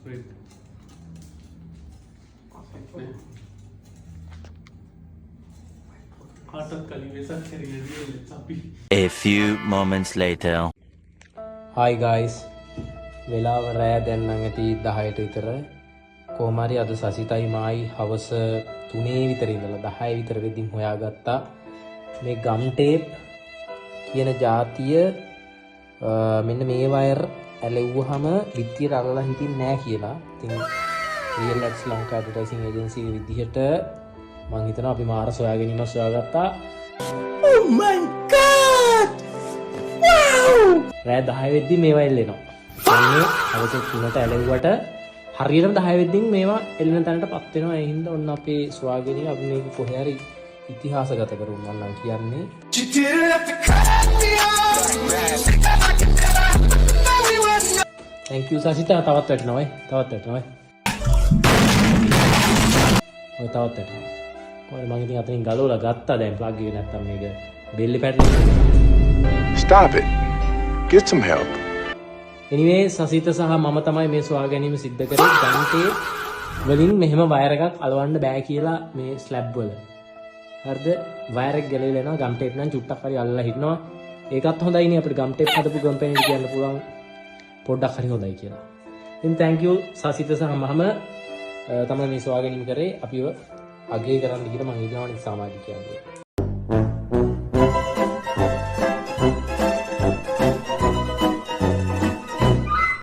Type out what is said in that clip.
Wait. නෑ. කාටත් කලින් වෙසක් හැරිලා තියෙන්නේ අපි. A few moments later. Hi guys, වෙලාව රෑ දැන් නම් ඇති 10ට විතර. කොහොම හරි අද සසිතයි මායි හවස 3 විතර ඉඳලා 10 විතර වෙද්දින් හොයාගත්තා මේ ගම් ටේප් කියන ජාතිය මෙන්න මේ වයර් ඇලෙව්වහම බිත්තියට අල්ලලා හිටින්නේ නෑ කියලා. ඉතින් real ads Lanka advertising agency එක විදිහට මං හිතනවා අපි මාර සොයා ගැනීමක් සොයාගත්තා. Oh my God! රෑ 10 වෙද්දි මේවා එල්ලෙනවා. කියන්නේ හවස 3ට ඇලෙව්වට හරියටම 10 වෙද්දින් මේවා එල්ලෙන තැනට පත් වෙනවා. ඒ හින්දා ඔන්න අපේ සොයා ගැනීම අපි මේක කොහේ හරි ඉතිහාසගත කරමු මං නම් කියන්නේ. You didn't have to cut me off. We were Thank you සසිතා. තවත් වැටෙනවා යි. තවත් වැටෙනවා යි. ඔය තවත් වැටෙනවා. කොහොමද මං ඉතින් අතනින් ගලවලා ගත්තා දැන් ප්ලග් එක, නැත්තම් මේක බෙල්ලේ පැටලෙනවා. Stop it. Get some help. Anyway, Sasitha සහ මම තමයි මේ සොයා ගැනීම සිද්ධ කරේ ගම් ටේප් වලින් මෙහෙම වයර් එකක් අලවන්න බෑ කියලා මේ ස්ලැබ් වල. හරිද? වයර් එක ගැලවිලා එනවා. ගම් ටේප් නම් චුට්ටක් හරි අල්ලලා හිටිනවා. ඒකත් හොඳයිනේ. අපිට ගම් ටේප් හදපු කම්පැනි එකට කියන්න පුළුවන් පොඩ්ඩක් හරි හොඳයි කියලා. ඉතින් thank you. Sasitha සහ මම තමයි මේ සොයා ගැනීම කරේ. අපිව අගය කරන්න කියලා මං හිතනවා අනිත් සමාජිකයන්ගේ.